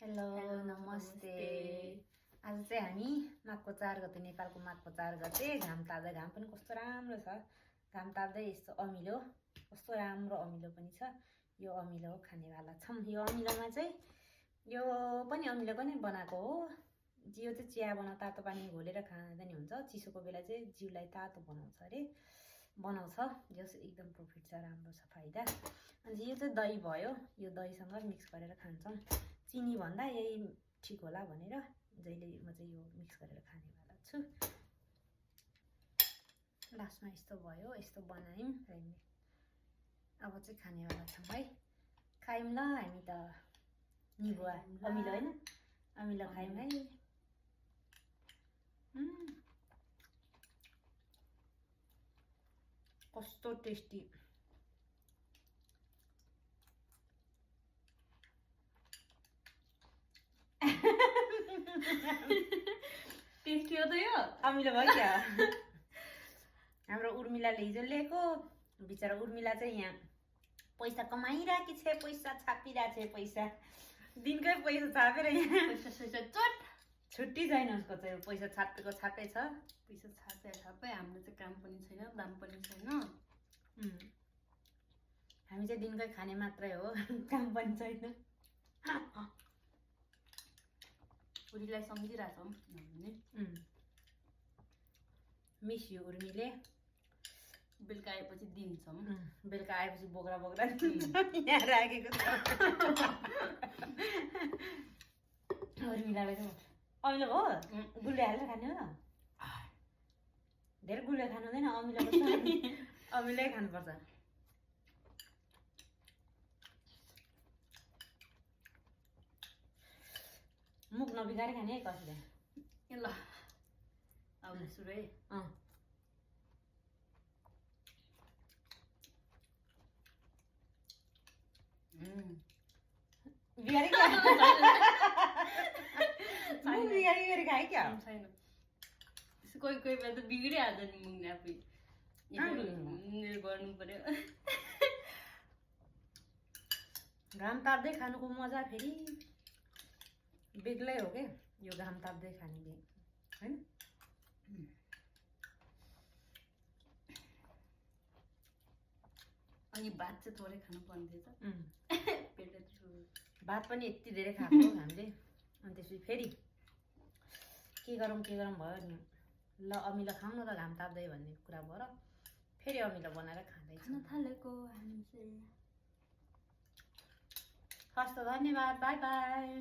Hello नमस्ते। आज चाहिँ हामी माघको 4 गते नेपालको माघको 4 गते घाम ताप्दै, घाम पनि कस्तो राम्रो छ, घाम ताप्दै यस्तो अमिलो, कस्तो राम्रो अमिलो पनि छ। यो अमिलो खानेवाला छौँ। यो अमिलोमा चाहिँ यो पनि अमिलोको नै बनाएको हो। यो चाहिँ चिया बनाउँदा तातो पानी घोलेर खाँदा नि हुन्छ, चिसोको बेला चाहिँ जिउलाई तातो बनाउँछ यो एकदम प्रफिट छ, राम्रो छ फाइदा। अनि यो चाहिँ दही भयो, यो दहीसँग मिक्स गरेर खान्छौँ। चिनी भन्दा यही ठिक होला भनेर जहिले म चाहिँ यो मिक्स गरेर खानेवाला छु। लास्टमा यस्तो भयो, यस्तो बनायौँ। अब चाहिँ खानेवाला छौँ है। खायौँ ल हामी त निबुवा अमिलो होइन, अमिलो खायौँ है। कस्तो टेस्टी। टेस्टी हो त यो अमिलो भयो क्या। हाम्रो उर्मिलाले हिजो ल्याएको, बिचरा उर्मिला चाहिँ यहाँ पैसा कमाइरहेकी छ, पैसा छापिरहेको छ, पैसा दिनकै पैसा छापेर यहाँ पैसा छुट्टी छैन उसको चाहिँ, पैसा छापेको छापै छ। पैसा छापे हाम्रो चाहिँ काम पनि छैन, दाम पनि छैन। हामी चाहिँ दिनकै खाने मात्रै हो, काम पनि छैन। उर्मीलाई सम्झिरहेछौँ हामीले। मिस यु उर्मीले। बेलुका आएपछि दिन्छौँ, बेलुका आएपछि बोक्रा बोक्रा यहाँ राखेको छ। उर्मिलाले चाहिँ अमिलो हो, गुलियो हालेर खाने हो। धेरै गुलियो खानु हुँदैन, अमिलो अमिलै खानुपर्छ। मुख नबिगारी खाने है कसले। ल अब सुरु है। बिगारी बिगारी खाए क्या छैन। कोही कोही बेला त बिग्रिहाल्छ नि मुख आफै, गर्नु पर्यो। घाम ताप्दै खानुको मजा फेरि बेग्लै हो क्या, यो घाम ताप्दै खाने होइन। अनि भात चाहिँ थोरै खानु पर्ने थिएछ, भात पनि यति धेरै खाएको हामीले। अनि त्यसपछि फेरि के गरौँ भयो नि, ल अमिलो खाउँ न त घाम ताप्दै भन्ने कुरा भएर फेरि अमिलो बनाएर खाँदैछौँ। थालेको हामी चाहिँ। हस् त धन्यवाद, बाई बाई।